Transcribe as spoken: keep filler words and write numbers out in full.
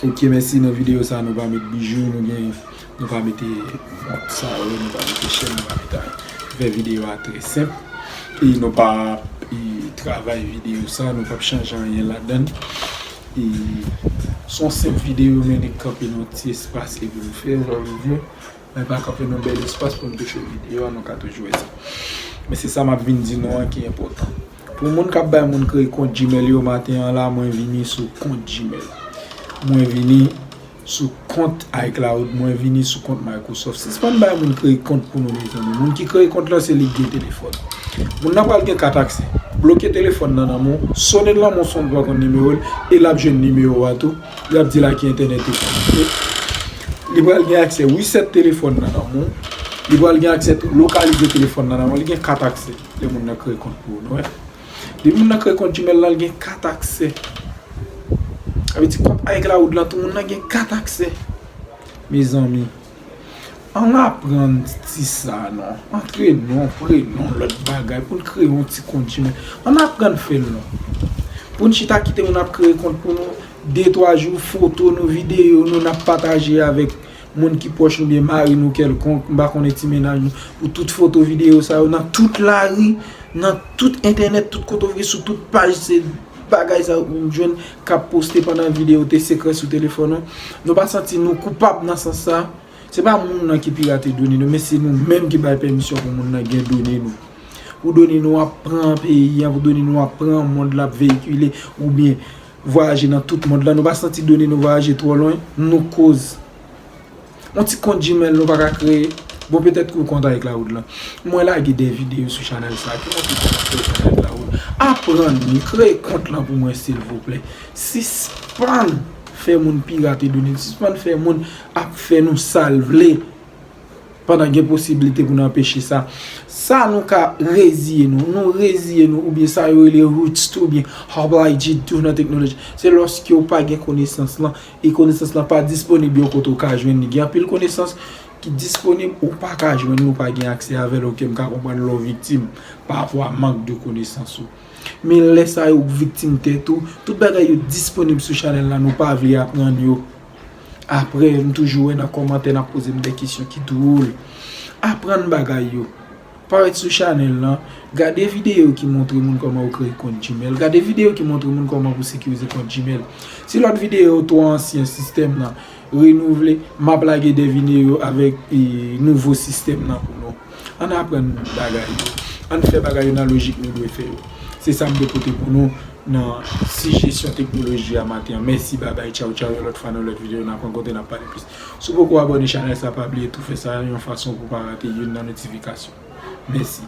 Ok, mèsi. Nan videyo sa, nou pa met bijou, nou gen, nou pa mete mont sa yo, nou pa mete chèn, nou pa mete anyen. Fè videyo a trè senp. E nou pa e, travay videyo sa, nou p ap chanje anyen ladan l. E se yon senp videyo, men li kanpe nan yon ti espas epi nou fè, jan nou di. Men pa kanpe nan bèl espas pou n touche videyo a, nou ka toujou wè sa. Men se sa m ap vin di nou an ki enpòtan. Pou moun k ap bay moun kreye kont Gmail yo maten an la, mwen vini sou kont Gmail. Mwen vini sou kont iCloud, mwen vini sou kont Microsoft. Sispann bay moun kreye kont pou nou, mezanmi. Moun ki kreye kont la, se li k gen telefòn. Moun nan pral gen kat aksè. Bloke telefòn nan nan men w, sonnen l nan men w san w pa konn nimewo l, e l ap jwenn nimewo a tou. L ap di l a ki entènèt ou konekte. Li pral gen aksè reset telefòn nan nan men w. Li pral gen aksè tou lokalize telefòn nan nan men w. Li gen kat aksè. Lè moun nan kreye kont pou ou, nou wè. Depi moun nan kreye kont Gmail la, l gen kat aksè. Sa vle di kont iCloud la tou, moun nan gen kat aksè. Mezanmi, ann aprann ti sa non. Antre non, prenon, lòt bagay, pou n kreye yon ti kont Gmail. Ann aprann fè l non. Pou n chita kite moun ap kreye kont pou nou, de twa jou, foto nou, videyo nou, n ap pataje avèk moun ki pwòch nou, byen mari nou kèlkonk, m pa konnen ti mennaj nou, pou tout foto, videyo sa yo, nan tout lari, nan tout entènèt, tout kote w vire, sou tout paj, se bagay sa yo pou n jwenn k ap poste pandan videyo te sekrè sou telefòn nou. Nou pa santi nou koupab nan sans sa. Se pa moun nan ki pirate done nou, men se nou menm ki bay pèmisyon pou moun nan gen done nou. Pou done nou ap pran peyi an, pou done nou ap pran mond la ap veyikile, oubyen vwayaje nan tout mond la. Nou pa santi done nou vwayaje twò lwen, nou koz. Yon ti kont Gmail nou pa ka kreye. Bon, petèt ke w kont iCloud lan. Mwen lage de videyo sou chanèl sa ki montre kòman kreye kont iCloud. Aprann wi, kreye kont lan pou mwen silvouplè. Sispann fè moun pirate done n, sispann fè moun ap fè nou sa l vle. Pandan gen posiblite pou n anpeche sa. Sa nou ka reziye nou. Nou reziye nou, oubyen sa yo rele roots tou, oubyen obliged tou nan teknoloji. Se lòske w pa gen konesans lan, e konesans lan pa disponib yon kote w ka jwenn li. Gen anpil konesans ki disponib, ou pa ka jwenn li, ou pa gen aksè avè l. Ok, m ka konprann lè w viktim pa rapò a mank de konesans ou. Men lè sa yo ou viktim tèt ou, tout bagay yo disponib sou chanèl la, nou pa vle aprann yo. Apre, m toujou wè nan kòmantè n ap poze m de kesyon ki dwòl. Aprann bagay yo. Parèt sou chanèl lan, gade videyo ki montre moun kòman yo kreye kont Gmail. Gade videyo ki montre moun kòman pou sekirize kont Gmail. Si lòt videyo yo twò ansyen, sistèm nan renouvle, m ap lage de videyo avèk e, nouvo sistèm nan pou nou. Ann aprann bagay yo. Ann fè bagay yo nan lojik nou dwe fè yo. Se sa m te pote pou nou nan sijesyon teknoloji a maten an. Mèsi, babay, tchaw, tchaw, yon lòt fwa nan lòt videyo, n ap rankontre, n ap pale plis. Si w poko abòne chanèl sa, pa bliye tou fè sa, yon fason pou w pa rate youn nan notifikasyon. Mèsi.